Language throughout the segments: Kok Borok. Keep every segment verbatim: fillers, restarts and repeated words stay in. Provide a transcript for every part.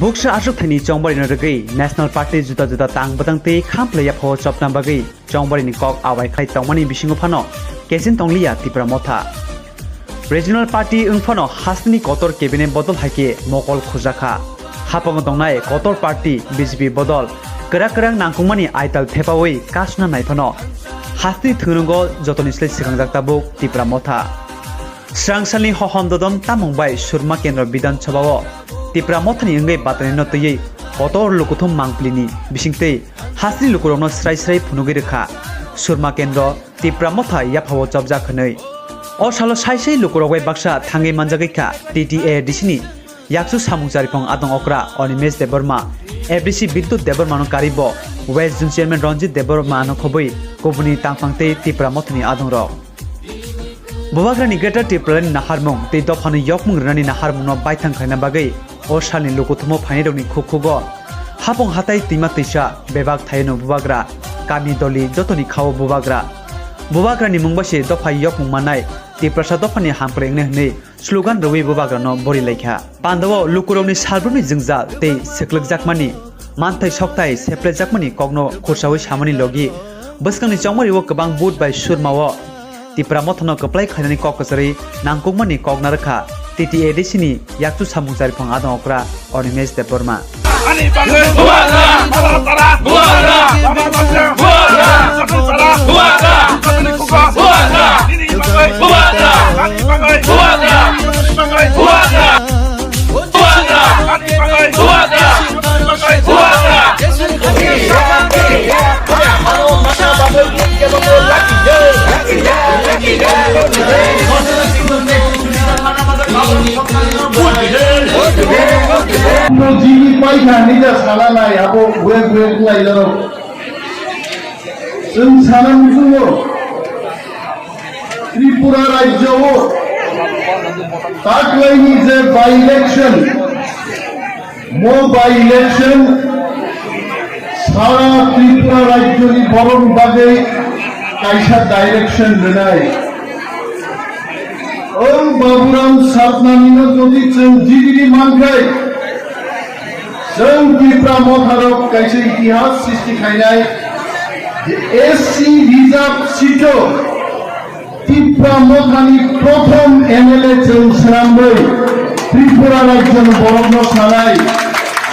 Buksa achuk thaini chongbarino rwgwi National Party juda juda tang bwtang tei khamplai yaphao chopna bagwi chongbarini kok awai khai tongmani bisingo phano kesin tongliya Tipra Motha. Regional party wng phano hasteni kotor cabinet bodol hai khe mokol khujakha. Hapango tongnai kotor party B J P bodol kwrak kwrak nangkukmani aital thepaui kasna nai phano hasteni thwngnogo jotoni slai swkangjak tabuk Tipra Motha. Srangsalni hohom dodon tamung bai Surma Kendra Bidhan Sabha o Tipra Mothani wngwi batanino twiwi kotor lukuthum mangpilini bisingtwi hasteni lukurokno srai srai phunugwi rwkha Surma Kendra Tipra Motha yaphao chopjak hwnwi. O salo sai sai lukurok bai baksa thangwi manjagwi kha T T A D C ni yakchu samung chariphang adong okra Animesh Debbarma, F D C Bidyut Debbarma no karibo West Zone Chairman Ranjit Debbarma no khobwi kubuni tangphang tei Tipra Mothani adongrok. Bubagrani Greater Tipraland ni naharmung tei dophano yokmung rwnani naharmungno baithang khlaina bagwi o salni lukuthumo phainairokni khukhugo hapung hatai twima twisa bebak thaino bubagra, kami doli jotoni khao bubagra. Bubagrani mung bai se dopha yokmung mannai Tiprasa dophani hamkrai wngnai hwnwi slogan rwui bubagrano bori laikha. Pandao lukurokni salbrumni jwngjal tei swklwkjakmani, manthai sokthai seplejakmani kokno khursaui samani logi bwskangni chongmario kwbang vote bai Surma o Tipra Mothano kwplai khlainani kok kwcharwi nangkukmani kok narwkha T T A D C ni yakchu samung chariphang adong okra Animesh Debbarma. Ani bagwi bubagra, tara tara bubagra, tara tara bubagra, tara tara bubagra, tara tara bubagra, ani bagwi bubagra, ani bagwi bubagra, ani bagwi bubagra. Jini paikha nija sana nai abo gurek gurek lai jaro. Chwng sana muchungo Tripura rajyo o taklaini je by election, mo by election sara Tripura rajyoni borok bagwi kaisa direction rwnai. Ang Baburam Satnamino jodi chwng jibini mankhai, chwng Tipra Motharok kaisa itihas srishti khainai, je S C reserve seat-o Tipra Mothani prothom M L A chwng swnamwi Tripura rajyoni borokno sanai,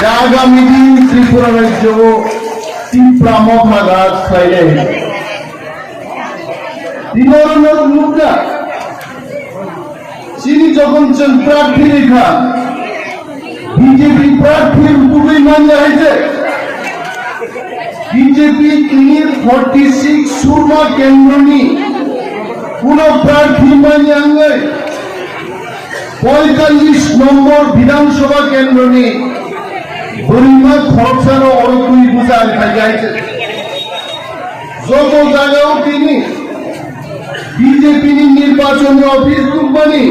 je agami din Tripura rajyo-o Tipra Motha raj khlainai. Tini oro nok nukha. Chini jokhon chwng prarthi rikha, B J P prarthi rwgwi manya hai je. B J P tini forty six Surma kendroni kuno prarthi manya wngwi poitallis nombor Bidhan Sabha kendroni bwrwima khoroksano oro twi buja rikha hai je. Joto jagao tini B J P ni nirbachon office tubmani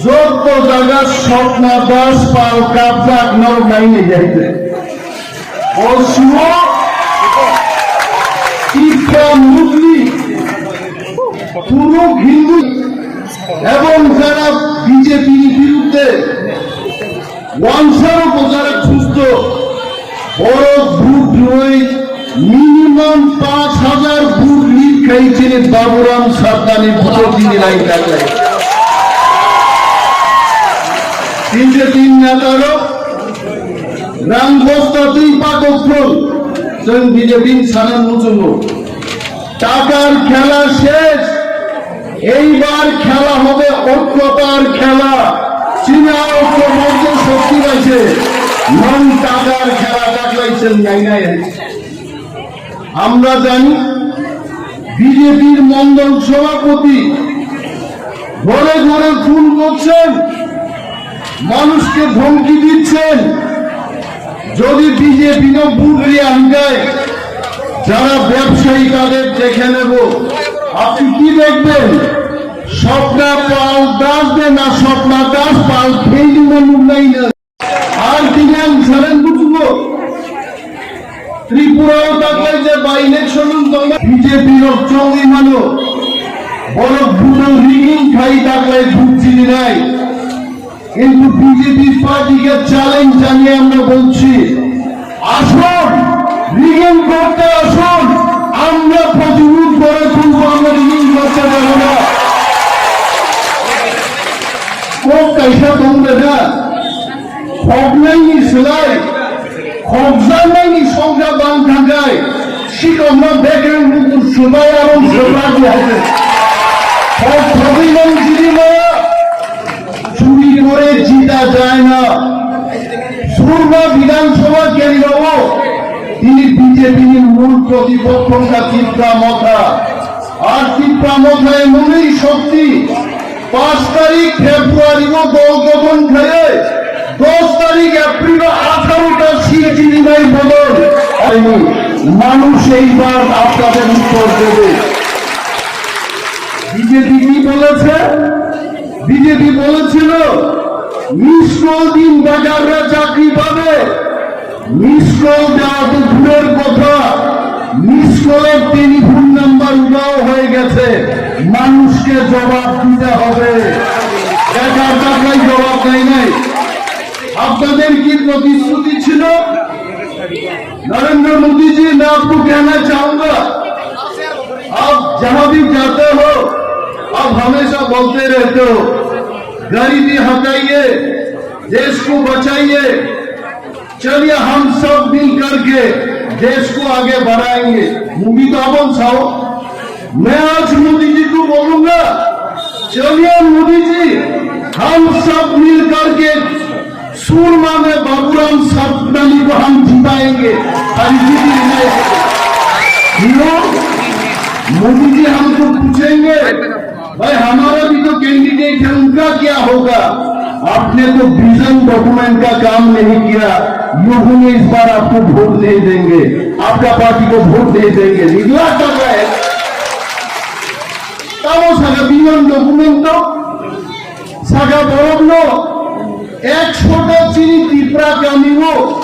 joto jaga Swapna Das Pal kabjak norok naini jaite. O suo Tipra Mugni Turuk Hindu ebong jara B J P ni birudde Wansaro bojara thusto borok vote rwui minimum panch hajar vote lead khai chini Baburam Satnami vote dini lai taklai. B J P netarok rang bosta twi pakok thung, chwng B J P ni sana muchungo. Takar khela shesh. এইবার খেলা হবে ঐক্যতার খেলা। চীনা ঐক্যমত্য শক্তি পাইছে, নন টাকার খেলা ডাকলাইছেন নাই নাই। আমরা জানি বিজেপির মণ্ডল সভাপতি ঘরে ঘরে ফোন করছেন, মানুষকে ধমকি দিচ্ছেন, যদি বিজেপি নো ভোট রিয়ান যায়, যারা ব্যবসায়ী তাদের দেখে নেব। আপনি কি দেখবেন? স্বপ্না পাল দাস দে না স্বপ্না দাস পাল ফেইলি না মুন্নাই না। আর দিনাং সারেন বুঝবো। Tripura o taklai je by election wng tongma B J P rok chongwi mano, borok vote rigging khai taklai vote chini nai. Kintu B J P party দিকে চ্যালেঞ্জ জানিয়ে আমরা বলছি, আসুন, রিগিং করতে আসুন, আমরা প্রতিরোধ করে তুলবো, আমরা রিগিং করতে দেব না। Kok kaisa tong da, khoknaini slai khokjaknaini songja bang thangkhai, sikokno bekreng bukur swbai aro swbai di hai. Khok khogwi nang jini maya, চুরি করে জিতা যায় না। সুরমা বিধানসভা কেন্দ্রও তিনি বিজেপির মূল প্রতিপক্ষ তিপ্রা মথা। আর তিপ্রা মথা এমনই শক্তি, পাঁচ তারিখ ফেব্রুয়ারিও দল গঠন খেয়ে দশ তারিখ এপ্রিল আঠারোটা সিট জিনিমাই বদল হয়নি। মানুষ এইবার আপনাদের উত্তর দেবে। বিজেপি কি বলেছে? বিজেপি বলেছিল, "মিস কল দিন বেকাররা চাকরি পাবে।" মিস কল দেওয়া তো দূরের কথা, মিস কলের টেলিফোন নাম্বার উধাও হয়ে গেছে, মানুষকে জবাব দিতে হবে। বেকার চাকরি জবাব দেয় নাই। আপনাদের কি প্রতিশ্রুতি ছিল? नरेंद्र मोदी जी, मैं आपको कहना चाहूंगा, आप जहां भी जाते हो, आप हमेशा बोलते रहते हो, गरीबी हटाइए, देश को बचाइए, चलिए हम सब मिल करके देश को आगे बढ़ाएंगे। Mudi to abon sao, मैं आज मोदी जी को बोलूंगा, चलिए मोदी जी, हम सब मिल करके सूरमा में बाबूराम सपनानी को हम जिताएंगे। अरे जी, जी, नहीं। You know, मोदी जी हमको पूछेंगे, "भाई, हमारा भी तो कैंडिडेट है, उनका क्या होगा?" आपने तो विजन डॉक्यूमेंट का काम नहीं किया, लोगों ने इस बार आपको वोट नहीं देंगे, आपका पार्टी को वोट नहीं देंगे। निकला कर रहा है। Tamo saka beyond document to, saka borok no ekshota chini Tipra kami o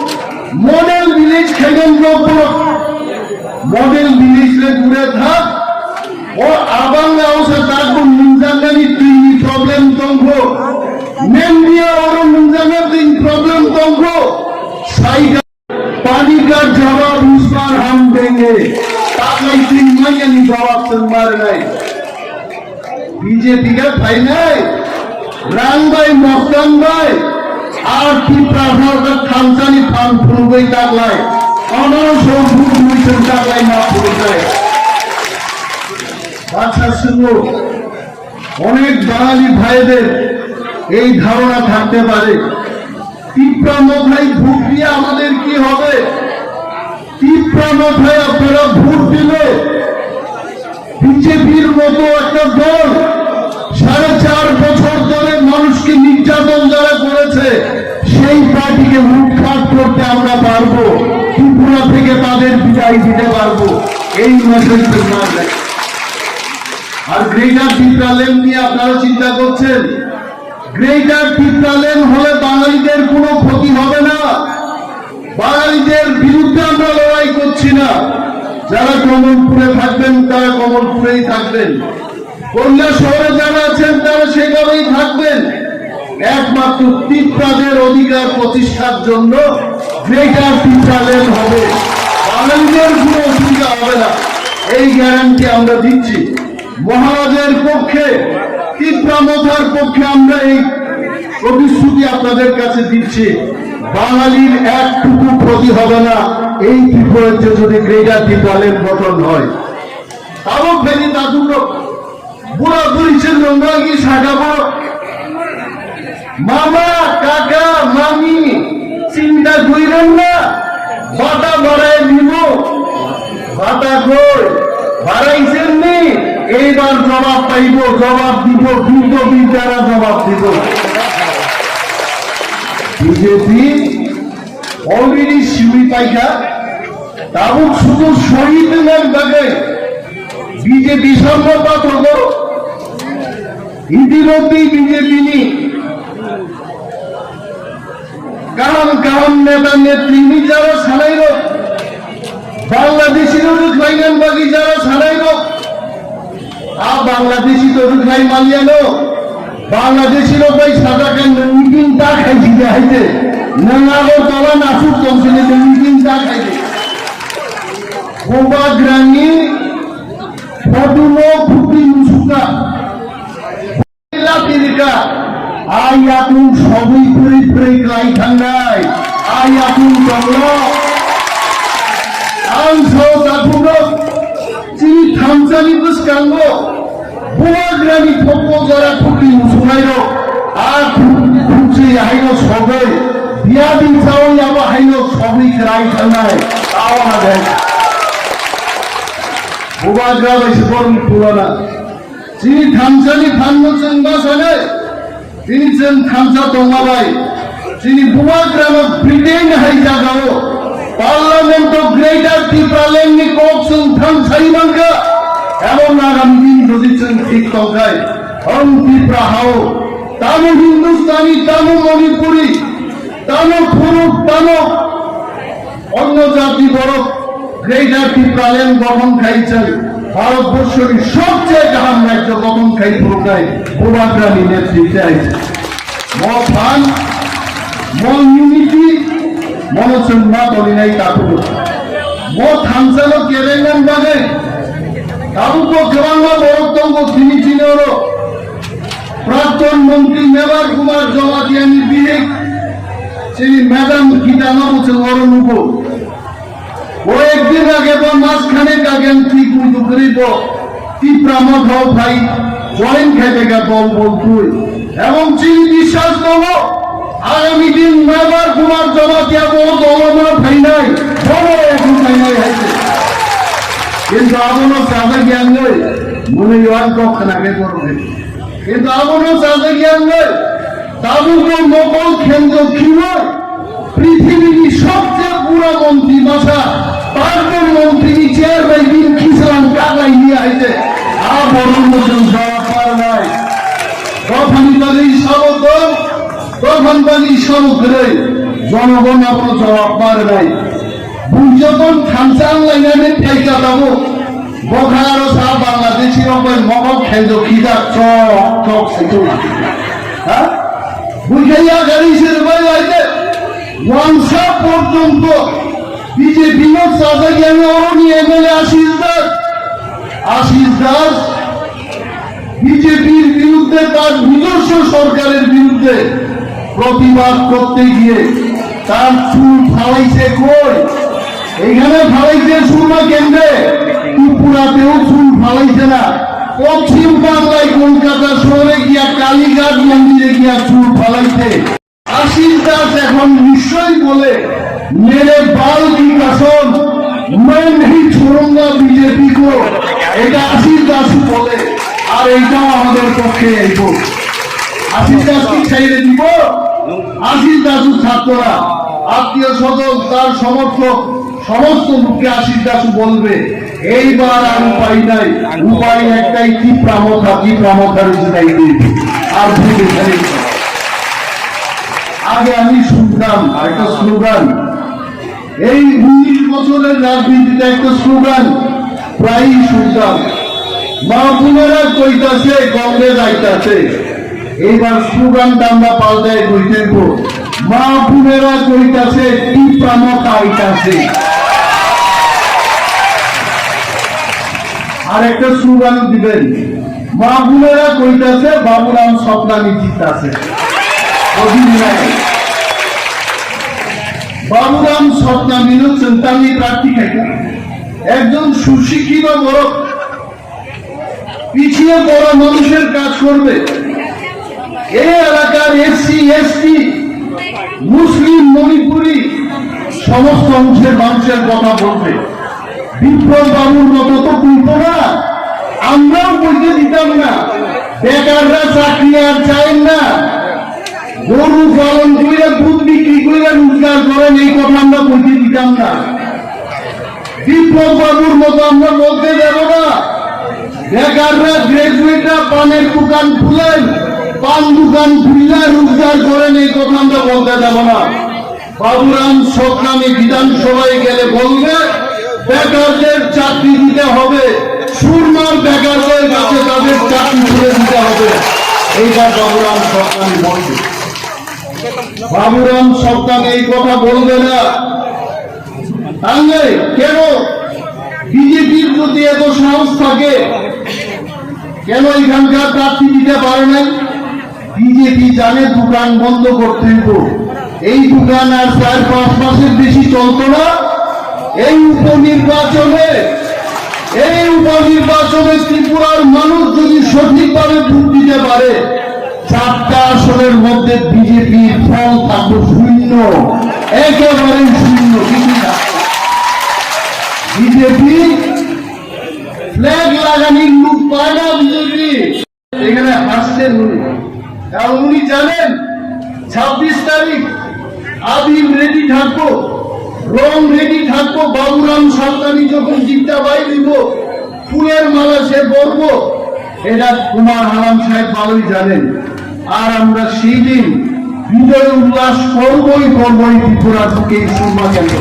model village khainani rok borok. Model village le dure thak, o abang o sa tak bo nungjak nani twi ni problem tongkho, Mendia oro nungjak nani twi ni problem tongkho, sai पानी का जवाब इस बार हम देंगे। Taklai twi manya ni jawab tong mar nai. B J P ka phainai. Rang bai, moktan bai. Ar Tipra Motha thamsani phan phunugwi taklai. Ono so buk mui sung taklai ma phunuknai. Bacha sungo. অনেক বাঙালি ভাইদের এই ধারণা থাকতে পারে, তিপ্রা মথায় ভোট দিয়ে আমাদের কি হবে? তিপ্রা মথায় আপনারা ভোট দিলে বিজেপির মতো একটা দল সাড়ে চার বছর ধরে মানুষকে নির্যাতন যারা করেছে, সেই পার্টিকে উৎখাত করতে আমরা পারবো। ত্রিপুরা থেকে তাদের বিদায় দিতে পারবো। এই মেসেজ। আর গ্রেটার টিপ্রাল্যান্ড নিয়ে আপনারা চিন্তা করছেন, গ্রেটার টিপ্রাল্যান্ড হলে বাঙালিদের কোনো ক্ষতি হবে না। বাঙালিদের বিরুদ্ধে আমরা লড়াই করছি না। যারা কমলপুরে থাকবেন, তারা কমলপুরেই থাকবেন। কৈলাসহরে যারা আছেন, তারা সেভাবেই থাকবেন। একমাত্র তিপ্রাদের অধিকার প্রতিষ্ঠার জন্য গ্রেটার টিপ্রাল্যান্ড হবে। বাঙালিদের কোনো অসুবিধা হবে না, এই গ্যারান্টি আমরা দিচ্ছি। মহারাজের পক্ষে, তিপ্রা মথার পক্ষে আমরা এই প্রতিশ্রুতি আপনাদের কাছে দিচ্ছি। বাঙালির একটুকু ক্ষতি হবে না এই ত্রিপুরাতে যদি গ্রেটার টিপ্রাল্যান্ড গঠন হয়। Tabuk bini tatung rok, bura buri se nongba gi saka bo. Mama, kaka, mami, chinta gwi rwng na, bata barai nimo, bata goi, barai se ni, eibar jobab paibo, jobab dibo, biddo bidara jobab dibo. B J P already siwi paikha, tabuk sudu sohit wngna bagwi B J P samno pathogo, itimodhye B J P ni kaham kaham neta netri ni jara sanai rok, Bangladeshi no rwkhlaina bagwi jara sanai rok, a Bangladeshi to rwkhlai maliya no, Bangladeshi rok bai sajak khe nwng meeting ta khai di hai se. Nwng Agartala nasuk tong sini nwng meeting ta khai di. Bubagrani photo no phuti musukha. Latirika, a yakung sogwi pwrwi pwrwi klai thangnai, a yakung tonglo. Ang sao takhukno, chini thamsani bwskango, Bubagrani thokbo jora phuti musunairok, a khuk-, khukchwi haino sogwi, biyadi sao yabo haino sogwi klai thangnai, tao na de. Bubagra bai se borokni tulana. Chini thamsani phanno chwng ma sanai, chini chwng thamsa tongma bai, chini Bubagrano Britain hai jagao Parliament o Greater Tipraland ni kok chwng thamsai mankha, ebong Nagani din jodi chwng thik tongkhai, hwn Tipra hao, tamo Hindustani, tamo Manipuri, tamo Kuruk, tamo Onno jati borok Greater Tipraland gothon khai chwng Bharatborshoni sobcheye kaham rajyo gothon khai phuruknai Bubagrani netritwe hai chwng. Mo phan, mo unity, mono chwng ma tolinai takhuk. Mo thamsano kebengnani bagwi tabukbo kwbangma borok tongo tini chini oro. Prakton montri Mebar Kumar Jamatia ni bihik chini Madam Gita no bo chwng oro nugo. Koyek din age ba mas khanek age ang twi twi kwrwi bo Tipra Motha o phai join khai phaikha dol bol twi. Ebong chini biswas tongo, agami din Mebar Kumar Jamatia bo dol o ma phainai, bo bo ekhu phainai hai se. Kintu abono sajak yang noi, mwnwi o ang kok khna khe borok hai. Kintu abono sajak yang noi, tabukbo mokol khenjo khiwi, prithibini sobcheye bura montri masa, Pardon montri ni chair bai bini khisalang kaklai liya hai se, a borokno chwng jawab parnai. Dophani bagwi sabo dol, dophani bagwi sabo kwrwi, jonogon abono jawab parnai. Bui joton thansa wnglainani phaikha tabuk. Bokha aro sa Bangladeshi rok bai mokol khenjo khijak chok chok saichung. Ha? Buikha ya gari se rwbai lai de. Wansa porjonto B J P no sajak yang oroni M L A Ashish Das. Ashish Das বিজেপির বিরুদ্ধে, তার নিজস্ব সরকারের বিরুদ্ধে প্রতিবাদ করতে গিয়ে তার চুল ফালাইছে কই? এইখানে ফালাইছে সুরমা কেন্দ্রে, ত্রিপুরাতেও চুল ফালাইছে না। পশ্চিম বাংলায় কলকাতা শহরে গিয়া, কালীঘাট মন্দিরে গিয়া চুল ফালাইছে। আশিস দাস এখন নিশ্চয়ই বলে, "মেরে বাল কি কসম, मैं नहीं छोड़ूंगा বিজেপি को।" এটা আশিস দাস বলে, আর এইটাও আমাদের পক্ষে এইব। আশিস দাস কি ছেড়ে দিব? আশিস দাস ছাত্ররা, আত্মীয় স্বজন, তার সমর্থক, সমস্ত লোককে আশিস দাস বলবে, এইবার আর উপায় নাই, উপায় একটাই, টিপ্রা মথা, টিপ্রা মথারে জিতাই দিন, আর ভোটে ফেলে দিন। আগে আমি শুনতাম একটা স্লোগান, এই উনিশ বছরের রাজনীতিতে একটা স্লোগান প্রায়ই শুনতাম, "মা বোনেরা কইতাছে, কংগ্রেস আইতাছে।" এইবার স্লোগানটা আমরা পাল্টাই কইতেইব, "মা বোনেরা কইতাছে, টিপ্রা মথা আইতাছে।" আর একটা স্লোগান দিবেন, "মা বোনেরা কইতাছে, বাবুরাম স্বপ্নানি জিতাছে।" অধীর নাই। বাবুরাম স্বপ্নানি হচ্ছেন তামিল প্রার্থী, একজন সুশিক্ষিত বড় পিছিয়ে পড়া মানুষের কাজ করবে। এই এলাকার এসসি, এসটি, মুসলিম, মণিপুরি সমস্ত অংশের মানুষের কথা বলবে। বিপ্লব বাবুর মতো তো তুলতো না, আমরাও বলতে দিতাম না। বেকাররা চাকরি আর চায় না, গরু পালন করে, দুধ বিক্রি করে রোজগার করেন, এই কথা আমরা বলতে দিতাম না। বিপ্লব বাবুর মতো আমরা বলতে দেব না। বেকাররা, গ্র্যাজুয়েটরা পানের দোকান খুলেন, পান দোকান খুললে রোজগার করেন, এই কথা আমরা বলতে দেব না। বাবুরাম সৎনামে বিধানসভায় গেলে বলবে, বেকারদের চাকরি দিতে হবে, সুরমার বেকারদের কাছে তাদের চাকরি তুলে দিতে হবে। এইটা বাবুরাম সরকারি বলছে। বাবুরাম সরকার এই কথা বলবে না। তাহলে কেন বিজেপির যদি এত সাহস থাকে, কেন এখানকার প্রার্থী দিতে পারে নাই? বিজেপি জানে দোকান বন্ধ করতে হইব। এই দোকান আর চার পাঁচ মাসের বেশি চলতো না। এই উপনির্বাচনে, এই উপনির্বাচনে ত্রিপুরার মানুষ যদি সঠিকভাবে ভোট দিতে পারে, চারটা আসনের মধ্যে বিজেপির ফল থাকবে শূন্য, একেবারে শূন্য, কিছু না। বিজেপি ফ্ল্যাগ লাগানির লোক পায় না বিজেপি। এখানে হাসছেন উনি, কারণ উনি জানেন ছাব্বিশ তারিখ আবির রেডি থাকবো, রং রেডি থাকবো। বাবুরাম সালতানি যখন জিদ্দা বাইর হইব, ফুলের মালা সে পরবো, এটা কুমার হারাম সাহেব ভালোই জানেন। আর আমরা সেই দিন বিজয় উল্লাস করবই করবই ত্রিপুরা থেকে এই সুরমা কেন্দ্র।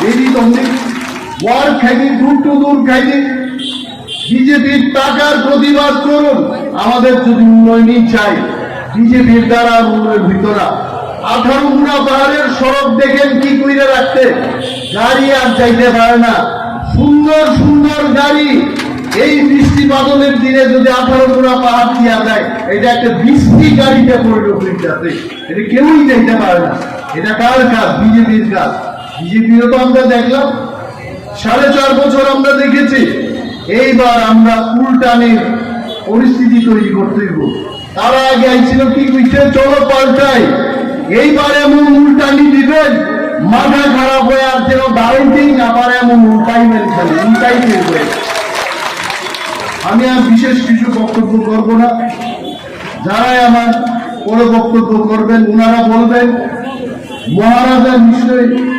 রেডি তমনি ওয়ার খাইনি, দূর টু দূর খাইনি। বিজেপির টাকার প্রতিবাদ করুন। আমাদের যদি উন্নয়নই চাই, বিজেপির দ্বারা আর উন্নয়ন হইত না। আঠারো মুড়া পাহাড়ের সড়ক দেখেন কি কইরা রাখতে, গাড়ি আর যাইতে পারে না। সুন্দর সুন্দর গাড়ি এই বৃষ্টি বাদলের দিনে যদি আঠারো মুড়া পাহাড় দিয়া যায়, এটা একটা বৃষ্টি গাড়িতে পরিণত হয়ে যাবে। এটা কেউই যাইতে পারে না। এটা কার কাজ? বিজেপির কাজ। বিজেপিরও তো আমরা দেখলাম, সাড়ে চার বছর আমরা দেখেছি। এইবার আমরা উল্টানির পরিস্থিতি তৈরি করতে হইব। তারা আগে আইছিল কি কইছে, "চলো পাল্টাই।" এইবার এমন উল্টানি দিবেন, মাথা খারাপ হয়ে আর যেন দাঁড়াইতেই না পারে এমন উল্টাই মেরে খালি উল্টাই তৈরি করে। আমি আর বিশেষ কিছু বক্তব্য করব না। যারাই আমার পরে বক্তব্য করবেন, ওনারা বলবেন, মহারাজা নিশ্চয়ই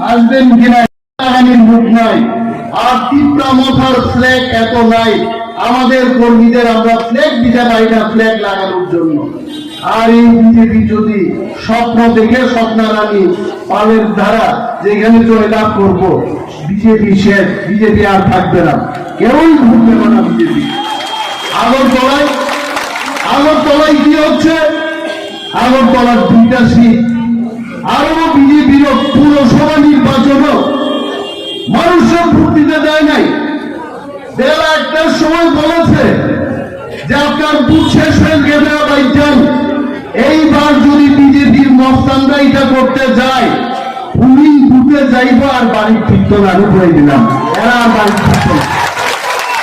আসবেন কিনা। লাগানির মুখ নাই, আর তিপ্রা মথার ফ্ল্যাগ এত নাই। আমাদের কর্মীদের আমরা ফ্ল্যাগ দিতে পারি না ফ্ল্যাগ লাগানোর জন্য। আর এই বিজেপি যদি স্বপ্ন দেখে স্বপ্নারানী পালের ধারা যেখানে জয়লাভ করব, বিজেপি শেষ, বিজেপি আর থাকবে না, কেউই ভোট দেবে না বিজেপি। আগরতলায়, আগরতলায় কি হচ্ছে? আগরতলার দুইটা সিট আরো বিজেপির পুরসভা নির্বাচনও মানুষজন ভোট দিতে দেয় নাই। বেলা একটার সময় বলেছে যে আপনার ভোট শেষ হয়ে গেছে ভাইজান, এইবার যদি বিজেপির মস্তানরা এটা করতে যায়, পুলিশ বুথে যাইবো আর বাড়ি ফিরতো না, আমি বলে দিলাম, এরা আর বাড়ি ফিরতো না।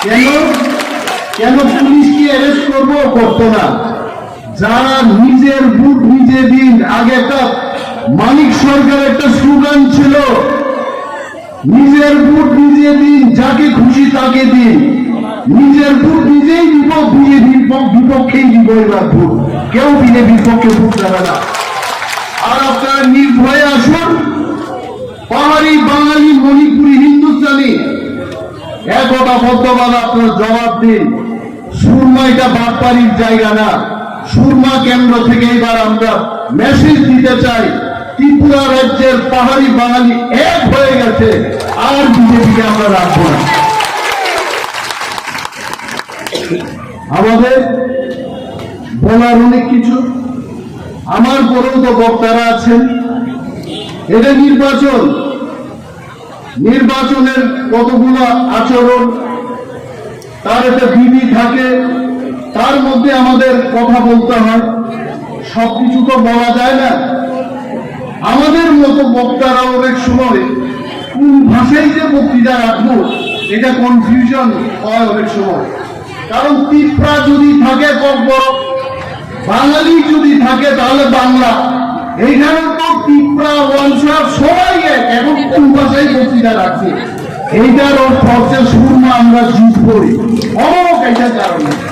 কেন? কেন পুলিশ কি অ্যারেস্ট করবো? করতো না। যারা নিজের ভোট নিজে দিন, আগে একটা মানিক সরকার একটা স্লোগান ছিল, "নিজের ভোট নিজে দিন, যাকে খুশি তাকে দিন।" নিজের ভোট নিজেই দিব, বিজেপির প-, বিপক্ষেই দিব এবার ভোট, কেউ বিজেপির পক্ষে ভোট দেবে না। আর আপনারা নির্ভয়ে আসুন, পাহাড়ি, বাঙালি, মণিপুরি, হিন্দুস্তানি, একতাবদ্ধভাবে আপনারা জবাব দিন। সুরমা এটা বাটপারির জায়গা না। সুরমা কেন্দ্র থেকে এবার আমরা মেসেজ দিতে চাই, ত্রিপুরা রাজ্যের পাহাড়ি বাঙালি এক হয়ে গেছে, আর বিজেপিকে আমরা রাখবো না। আমাদের বলার অনেক কিছু, আমার পরেও তো বক্তারা আছেন। এটা নির্বাচন, নির্বাচনের কতগুলো আচরণ, তার একটা বিধি থাকে, তার মধ্যে আমাদের কথা বলতে হয়, সবকিছু তো বলা যায় না। আমাদের মতো বক্তারা অনেক সময় কোন ভাষায় যে বক্তৃতা রাখবো, এটা কনফিউশন হয় অনেক সময়। কারণ তিপ্রা যদি থাকে ককবরক, বাঙালি যদি থাকে তাহলে বাংলা। এইখানে তো তিপ্রা, ওয়ানসা সবাই এক, এখন কোন ভাষায় বক্তৃতা রাখছে? এইটার অর্থ হচ্ছে সুরমা আমরা জিতবই, অমোঘ, এইটার কারণে।